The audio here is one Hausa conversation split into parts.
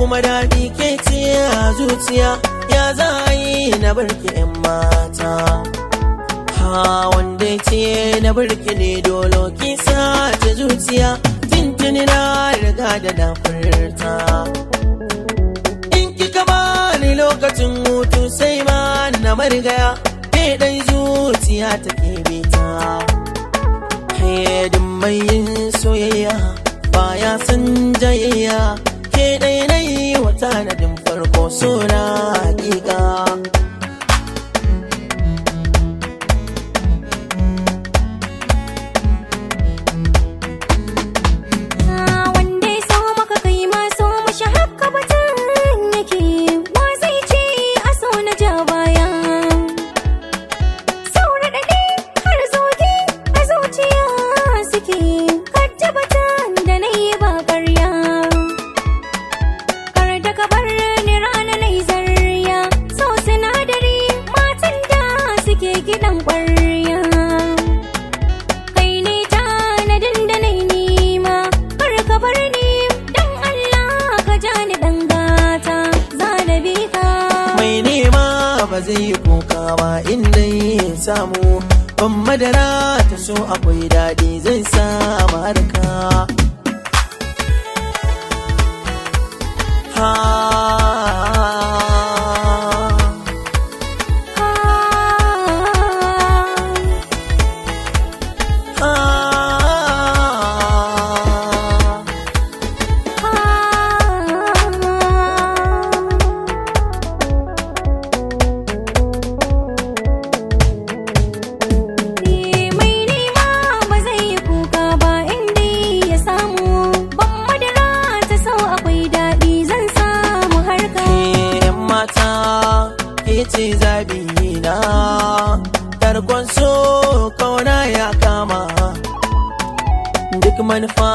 Kuma daɗi ke ce a zuciya, ya za a yi na barki, 'yan mata? Ha, wanda ce na barki ne dolo kisa ta zuciya, tintini na riga da na furta. In kika bani lokacin hutu, sai ma na marigaya, ke dai zuciya take bita. Hedin mai yin soyayya baya san jayayya, ke dai na yi wa tanadin farko, suna hakika. Wanda ya so maka, kai ma so mashi, haka batun yake. Wa zai ce a so na ja baya? Sau raɗaɗi har zoge a zuciya suke, ka tabbata da na yi ba ƙarya. Kar da ka bar ni rana na yi zarya, so sinadari matan da suke kiɗan ƙwarya. Kai ne tanadin da na yi nima, kar ka bar ni, dan Allah ka ja ni, ɗan gata, za na bi ka. Mai nema ba zai yi kuka ba inda ya samu ban madara ta so, akwai daɗi, zai samu harka. Ha. Ha, ha. Ha. Ni mai nema ba zai yi kuka ba inda ya samu ban madara ta sau, akwai daɗi, zan samu harka. Yan mata, ke ce zabi na, tarkon so kauna ya kama, duk manufa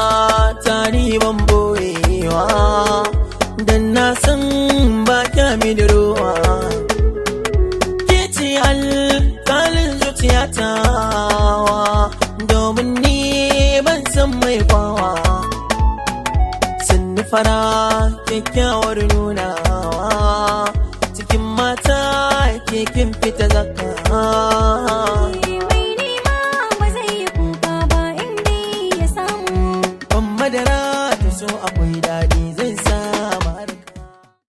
ta ni ban boyewa, dan na san ba kya mini ruwa. Ke ce alkalin zuciyata, domin ni ban san mai kwawa. Sannu fara kyakkyawar nunawa, cikin mata ke kin fita zakka.